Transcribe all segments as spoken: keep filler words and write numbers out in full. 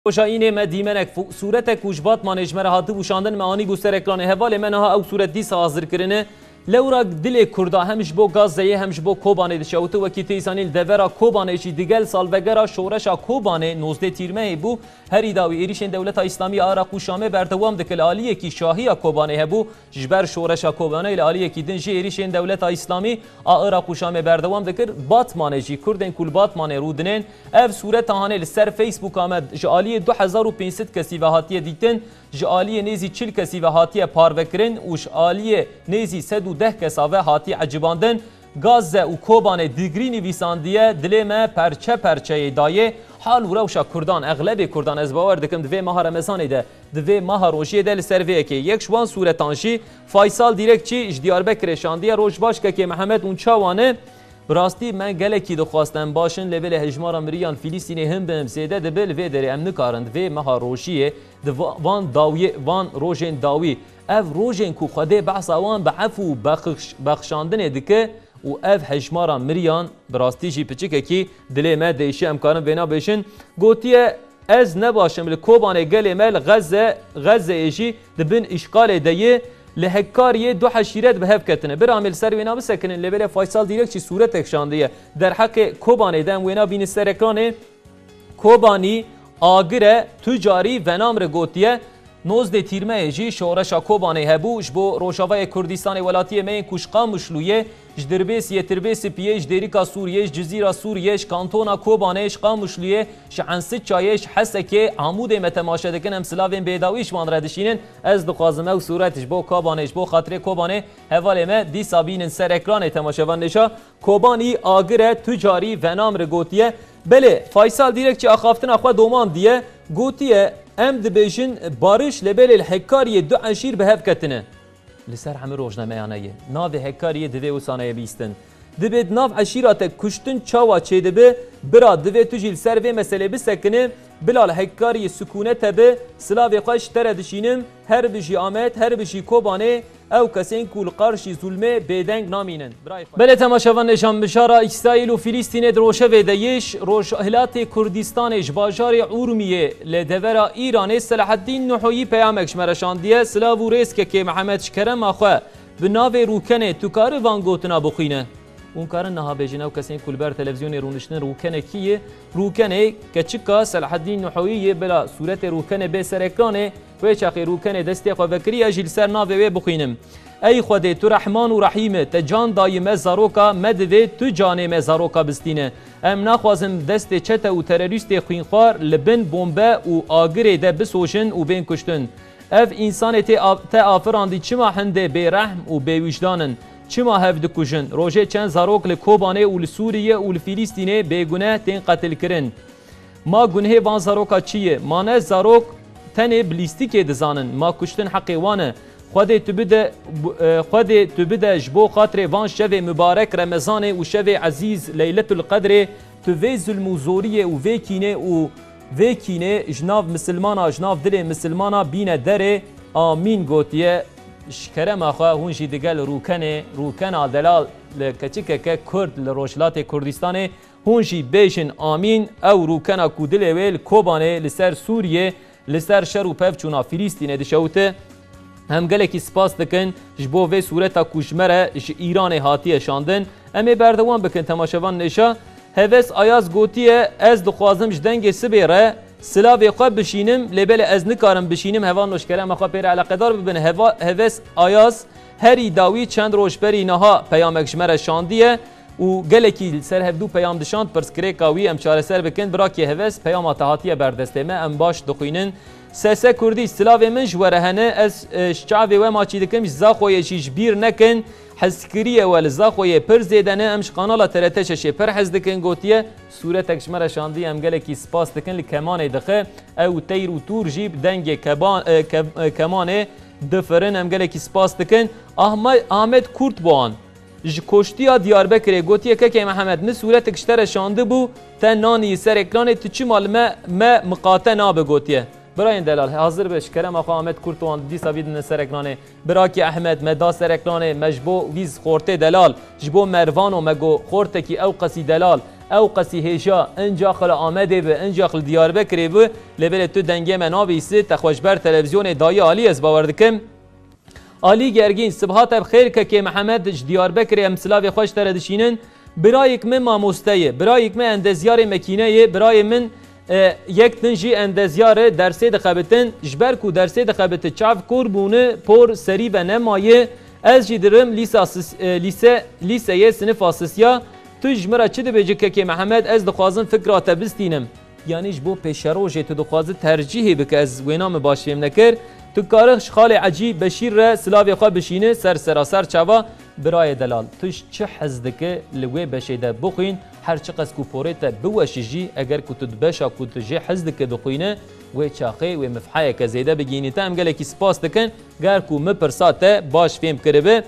Roja înê me dîmenek sûretek ku ji Batmanê ji me re hatibû şandin, me anîbû ser ekranê. Hevalê me niha ew sûret dîsa hazir kirine. Lewra dilê Kurda hem ji bo Gazze'yê hem ji bo Kobanê dişewite. Wekî tê zanîn li devera Kobanê jî digel salvegera şoreşa Kobanê nozdeh Tîrmehê bû. Herî dawî êrîşên Dewleta Îslamî ya Iraq û Şamê berdewam dike. Li aliyekî şahiya Kobanê hebû. Ji ber şoreşa Kobanê li aliyekî din jî êrîşên Dewleta Îslamî a Iraq û Şamê berdewam dikir. Batmanê jî Kurdên ku li Batmanê rûdinên ev sûreta hanê li ser Facebooka me ji aliyê du hezar û pênc sed kesî ve hatiye dîtin, ji aliyê nêzî çil kesî ve hatiye parvekirin û ji aliyê nêzî sed û deh kesa ve hatiye ecibandin. Gazze û Kobanê digrî nivîsandiye, dilê me perçe perçeyê dayê. Hal û rewşa Kurdan, exlebê Kurdan, ez bawer dikim di vê meha Remezanê de, di vê meha rojiyê de li ser vê yekê. Yek ji wan sûretan jî Faysal Dîrekçî ji Diyarbekirê şandiye. Roj baş kekê Mihemed, hûn çawa ne? Bi rastî me gelekî dixwast em baş in, lê belê hejmara miriyan Filîstînê hin bi hin zêde dibe, li vê derê em nikarin di vê meha rojiyê, di va-, van dawiyê, van rojên dawî, ev rojên ku Xwedê behsa wan bi efû û bexiş-, bexşandinê dike û ev hejmara miriyan bi rastî jî piçikekî dilê me diêşe, em karin vêna bêjin. Gotiye, ez ne baş im, li Kobanê gelê me li Xezze, Xezzeyê jî di bin îşxalê de ye, li Hekkariyê du eşîret bi hev ketine. Bira em ê li ser wêna bisekinin, lê belê Faysal Dîrekçî sûretek şandiye. Derheqê Kobanê de em wêna bînin ser ekranê. Kobanî, Agire, Tucarî, Venamri gotiye, nozdeh Tîrmehê jî şoreşa Kobanê hebû, ji bo Rojavayê Kurdistanê welatiyê me yên ku ji Qamişlûyê, ji Dirbêsiyê, Tirbê Sipiyê, ji Dêrika Sûriyê, ji Cizîra Sûriyê, ji Kantona Kobanê, ji Qamişlûyê, ji Ensitçayê, ji Hesekê, Amûdê me temaşe dikin, em silavên bêdawî ji wan re dişînin. Ez dixwazim ew sûret ji bo Kobanê, ji bo xatirê Kobanê hevalê me dîsa bînin ser ekranê temaşevan nêşa. Kobanî, Agire, Tucarî, Venamri gotiye. Belê, Faysal Dîrekçî axaftina xwe domandiye, gotiye, em dibêjin bariş, lê belê li Hekkariyê du eşîr bi hev ketine. Li ser hemî rojnameyan heye. Navê Hekkariyê divê wisa neye bîstin. Dibê di nav eşîra te kuştin çawa çêdibe, bira divê tu jî li ser vê meselê bisekine, bila li Hekkariyê sikûnet hebe, silavê xwe ji te re dişînim, her bijî Amed, her bijî Kobanê, ew kesên ku li qarşî zulmê bêdeng namînin. Birayê xwe. Belê temaşevan nêşan, mijara Îsraîl û Filîstînê di rojevê de yê ji Rojhilatê Kurdistanê ji bajarê Urmiyê li devera Îranê Selaheddîn Nuhoyî peyamek ji me re şandiye. Silav û rêz kekê Mihemed, ji kerema xwe bi navê Rûkenê tu kari van gotina bixwîne? Hûn karin niha bêjin ew kesên ku li ber televîzyonê rûniştin Rûkenê kî ye? Rûkenê keçika Selaheddîn Nuhoyî yê, bila sûretê Rûkenê bê ser ekranê. Wê çaxê Rûkenê destê xwe vekirî, ez jî li ser navê wê bixwînim. Ey Xwedê, tu Rehman û Rehîm î, te can dayî me zaroka, me divê tu canê me zaroka bistîne. Em naxwazin destê çete û terorîstê xwînxwar li bin bombe û agirê de bisojin û bên kuştin. Ev însanê tê av-, te afirandî çima hindê bêrehm û bêwîjdan in? Çima hev dikujin? Rojê çend zarok li Kobanê û li Sûriyê û li Filîstînê bêguneh tên qetilkirin. Ma gunhê van zaroka çi ye? Ma ne zarok tenê bi lîstikê dizanin. Ma kuştin heqê wan e. Xwedê tu bide, bu-, e, Xwedê tu bide ji bo xatirê van şevê mibarek Remezanê û şevê ezîz Leyletul Qedrê, tu vê zulm û zoriyê û vê kînê û vê kînê ji nav misilmana, ji nav dilê misilmana bîne derê. Amîn gotiye. Ji kerema xwe hûn jî digel Rûkenê, Rûkena delal li keçikeke Kurd li Rojhilatê Kurdistanê, hûn jî bêjin amîn. Ew Rûkena ku dilê wê li Kobanê, li ser Sûriyê, li ser şer û pevçûna Filîstînê dişewite. Em gelekî spas dikin ji bo vê sûreta ku ji me re ji Îranê hatiye şandin. Em ê berdewam bikin temaşevan nêşa. Heves Ayaz gotiye, ez dixwazim ji dengê sibê re silavê xwe bişînim, lê belê ez nikarim bişînim. Hevalno ji kerema xwe pê re eleqedar bibin. Heva-, Heves Ayaz herî dawî çend roj berî niha peyamek ji me re şandiye û gelekî li ser hevdû peyam dişand, pirsgirêka wî em çareser bikin. Birakê Heves, peyama te hatiye ber destê me, em baş dixwînin. S S Kurdî, silavê min ji we re hene. Ez, e, ji çavê we maçî dikim, ji Zaxoyê jî ji bîr nekin. Hezkiriyê we li Zaxoyê pir zêde ne. Em ji kanala T R T şeşê pir hez dikin, gotiye. Sûretek ji me re şandiye, em gelekî spas dikin. Li kemanê dixe. Ew teyr û tûr jî bi dengê keban-, e, ke-, e, kemanê difirin. Em gelekî spas dikin. Ahme-, Ahmet Kurtboğan. Ji koştiya Diyarbekirê gotiye, Kekê Mihemed, min sûretik ji te re şandibû, te nanî ser ekranê, tu çima li me, me miqate nabe gotiye. Birayên delal, hazir be, ji kerema xwe Ahmet Kurtdoğan dîsa bîdine ser ekranê. Birakî Ehmed, me da ser ekranê, me ji bo vî xortê delal, ji bo Mervano me got, xortekî ew qesî delal, Ew qesî hêja, incax li Amedê bi, incax li Diyarbekirê bi, lê belê tu dengê me nabîsî, te xwe ji ber televîzyonê dayî alî, ez bawer dikim. Alî Gergîn, sibaha te bi xêr kekê Mihemed, ji Diyarbekirê em silavê xwe ji te re dişînin. Birayêk min mamoste ye, birayêk min endezyarê mekîne ye, birayê min, e, yek din jî endezyar e, dersê dixebitin. Ji ber ku dersê dixebiti çav kor bûne, por serî ve nemaye. Ez jî dirim lîsa sis-, e, lîse, lîseyê sinifa sisiya. Tu ji min re çi dibêjî kekê Mihemed, ez dixwazim fikra te bistînim. Yanî ji bo pêşerojê tu dixwazî tercîhê bike, ez wêna min baş fêm nekir. Tu karix ji xalê Ecî Beşîr re silavê xwe bişîne ser seraser çava. Birayê delal, tu ji çi hez dike li wê beşê de bixwîn, her çiqas ku porê te biweşî jî, eger ku tu di beşa ku tu jê hez dike dixwîne, wê çaxê wê mifheyeke zêde bigihînî te. Em gelekî spas dikin, ger ku min pirsa te baş fêm kiribe.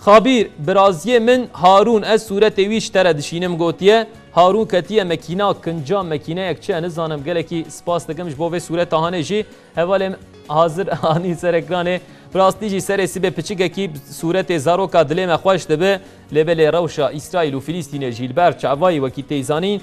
Xabîr, biraziyê min Harûn, ez sûretê wî ji te re dişînim gotiye. Harûn ketiye mekîna, kinca mekîneyek çi ye nizanim, gelekî spas dikim ji bo vê sûreta hanê jî. Hevalê min hazir anî ser ekranê. Bi rastî jî serê sibê piçikekî sûretê zaroka dilê me xweş dibe. Lê belê rewşa Îsraîl û Filîstînê jî li ber çavayî wekî tê zanîn.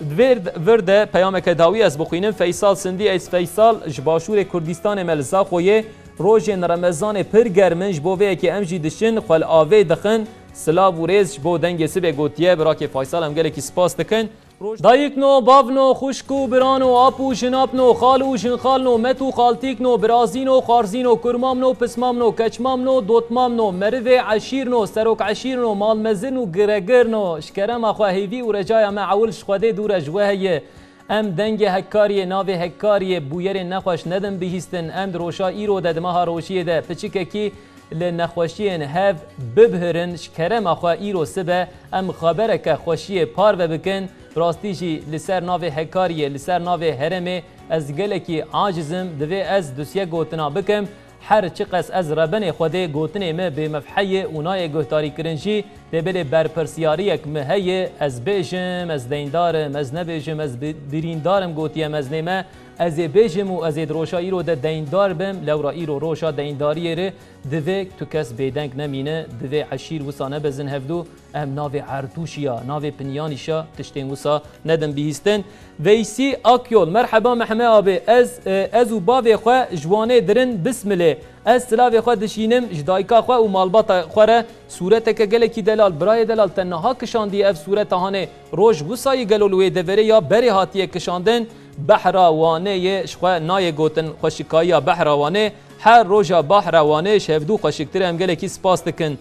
Vir, vir de peyameke dawî ez bixwînim. Feysal Sindî, ez Feysal, ji başûrê Kurdistanê me li Zaxoyê. Rojên Remezanê pir germ in, ji bo vê yekê em jî dişin, xwe li avê dixin. Silav û rêz ji bo dengê sibê gotiye. Birakê Faysal, em gelekî spas dikin. Roj- Dayikno, bavno, xwişk û birano, ap û jinapno, xal û jinxalno, met û xaltîkno, birazîno, xwarzîno, kurmamno, pismamno, keçmamno, dotmamno, merivê eşîrno, serok eşîrno, malmezin û giregirno. Ji kerema xwe hêvî û recaya me ewil ji Xwedê dûr e, ji we heye. Em dengê hekkariyê, navê hekkariyê, bûyerên nexweş nedin bihîstin. Em di roja îro de, di meha rojiyê de piçikekî li nexweşiyên hev bibhirin. Ji kerema xwe îro sibe em xebereke xweşiyê parve bikin. Rastî jî li ser navê hekkariyê, li ser navê herêmê ez gelekî aciz im. Divê ez dusye gotina bikim. Her çiqas ez rebenê Xwedê gotinê me bêmefhe ye û nayê guhdarîkirin jî, lê belê berpirsiyariyek mi heye, ez bêjim, ez deyndar im, ez nebêjim, ez bi-, birîndar im gotiye meznê me, ez ê bêjim û ez ê di roja îro de deyndar bim, lewra îro roja deyndariyê re divê tu kes bêdeng nemîne, divê eşîr wisa nebezin hevdû. Em navê Ertûşiya, navê Pinyanîşa tiştên wisa nedin bihîstin. Veysî Akyol, merheba Mehme abê, ez, e, ez û bavê xwe ji Wanê dirin Bismilê. Ez silavê xwe dişînim ji dayika xwe û malbata xwe re. Sûreteke gelekî delal, birayê delal, te niha kişandiye ev sûreta hanê, roj wisayî gelo li wê deverê ya berê hatiye kişandin? Behra Wanê yê ji xwe nayê gotin xweşikayiya behra Wanê. Her roja bahra Wanê ji hevdû xweşiktir e, em gelekî spas dikin.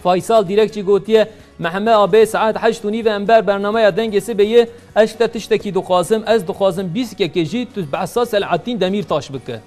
Faysal Dîrekçî gotiye, Mehme abê, saet heşt û nîv e em ber bernameya Dengê Sibê ye, ez ji te tiştekî dixwazim, ez dixwazim bîst yekê jî tu behsa Selahattîn Demîrtaş bike.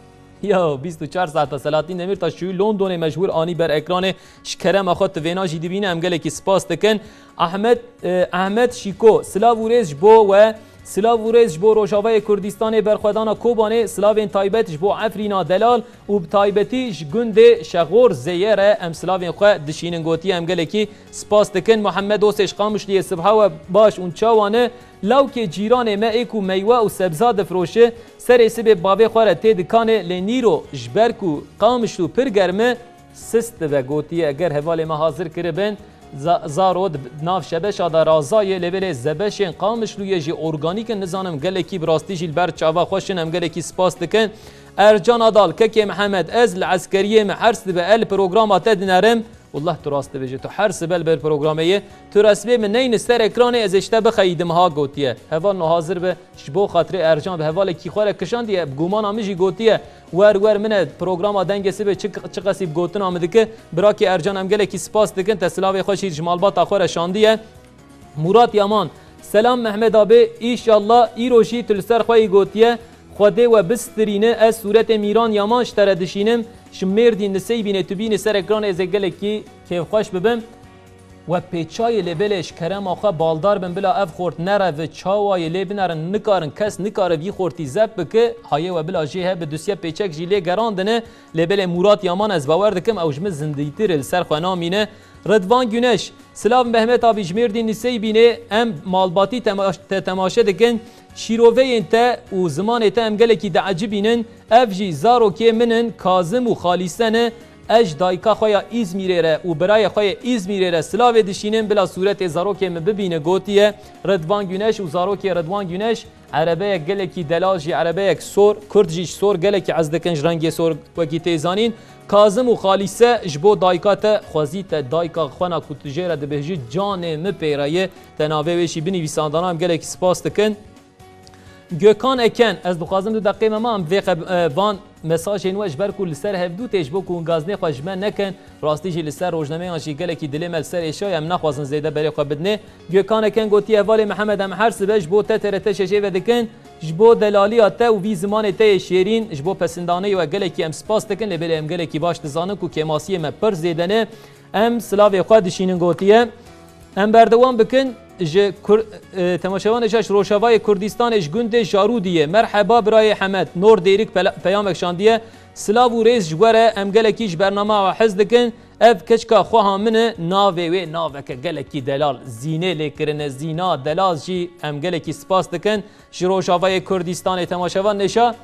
Ya, bîst û çar saeta Selahattîn Demîrtaş çûyî Londonê, mecbûr anî ber ekranê, ji kerema xwe tu vêna jî dibîne, em gelekî spas dikin. Ahmet, e, Ahmet Şîko, silav û rêz ji bo we. Silav û rêz ji bo Rojavayê Kurdistanê, berxwedana Kobanê, silavên taybet ji bo Efrîna Delal û bi taybetî ji gundê Şexor Zêye re em silavên xwe dişînin. Gotiye, em gelekî spas dikin. Muhammed Osê ji Qamişliyê, sibaha we baş û çawa ne? Lawkê cîranê me ê ku meywe û sebza difroşe, serê sibê bavê xwe re tê dikanê, lê nîro ji ber ku Qamişlo pir germ e, sist dibe. Gotiye, eger hevalê me hazir kiribin, za-, zaro di nav şebeşa de razayê, lê belê zebeşên Qamişlûyê jî organîk in, nizanim gelekî bi rastî jî li ber çava xweş in, em gelekî spas dikin. Ercan Adal, kekê Mihemed, ez li eskeriyê me hers dibe, ez li programa te dinerim. Wallah tu rast dibêjî, tu hers dibe li ber programê yê. Tu resmê min neyne ser ekranê, ez ê ji te bixeyîdim ha, gotiye. Hevalno hazir be. Ji bo xatirê Ercan bi hevalekî xwe re kişandiye, bi gumana min jî gotiye, wer wer min e, programa Dengê Sibê çi, çi qesî bi gotina min dike. Birakê Ercan, em gelekî spas dikin, te silavê xwe jî ji malbata xwe re şandiye. Murat Yaman, selam Mehmet abi, îşallah îro jî tu li ser xwe yî gotiye, Xwedê we bistirîne, ez sûretê Mîran Yaman ji te re dişînim, ji Mêrdîn li Seybînê tu bînî ser ekranê, ez ê gelekî kêfxweş bibim. We pêçayê lê belê ji kerema xwe baldar bin, bila ev xort nereve, çawayê lê binerin, nikarin, kes nikare vî xortî zeb bike, hayê we bila jê hebe, dusye pêçek jî lê gerandine, lê belê Murat Yaman ez bawer dikim ew ji min zindîtir e, li ser xwe namîne. Ridvan Güneş, silav Mehmet abi ji Mêrdîn Nisey bînê, em malbatî temaş-, te temaşe dikin, şîroveyên te û zimanê te em gelekî diecibînin, ev jî zarokê min in, Kazim û Xalîse ne, Ez ji dayika xwe ya Îzmîrê re û birayê xwe yê Îzmîrê re silavê dişînim, bila sûretê zarokê min bibîne, gotiye Ridvan Güneş. Û zarokê Ridvan Güneş erebeyek gelekî delal jî, erebeyek sor, Kurd jî ji sor gelekî hez dikin, ji rengê sor, wekî tê zanîn. Kazim û Xalîse, ji bo dayika te xwezî te dayika xwena ku tu jê re dibêjî canê min pê re ye, te navê wê jî binivîsandana, em gelekî spas dikin. Gökhan Eken, ez dixwazim du deqê me ma em vê xeb-, e, van mesajên we, ji ber ku li ser hevdû tê, ji bo ku hûn gazinê xwe ji me nekin, rastî jî li ser rojnameyan jî gelekî dilê me li ser êşa ye, em naxwazin zêde berê xwe bidinê. Gökhan Eken gotiye, hevalê Mihemed, em her sibe ji bo te T R T şeşê ve dikin, ji bo delaliya te û vî zimanê te yê şêrîn, ji bo pesindaneyê we gelekî em spas dikin, lê belê em gelekî baş dizanin ku kêmasiyê me pir zêde ne. Em silavê xwe dişînin, gotiye. Em berdewam bikin. Ji Kur-, e, temaşevanê şaş Rojavayê Kurdistanê ji gundê Jarûdiyê. Merheba birayê Hemed. Nor Dêrik pela-, peyamek şandiye. Silav û rêz ji we re, em gelekî ji bernama we hez dikin. Ev keçika xweha min e, navê wê naveke gelekî delal, Zînê lê kirine, Zîna Delal jî em gelekî spas dikin. Ji Rojavayê Kurdistanê temaşevan nêşa.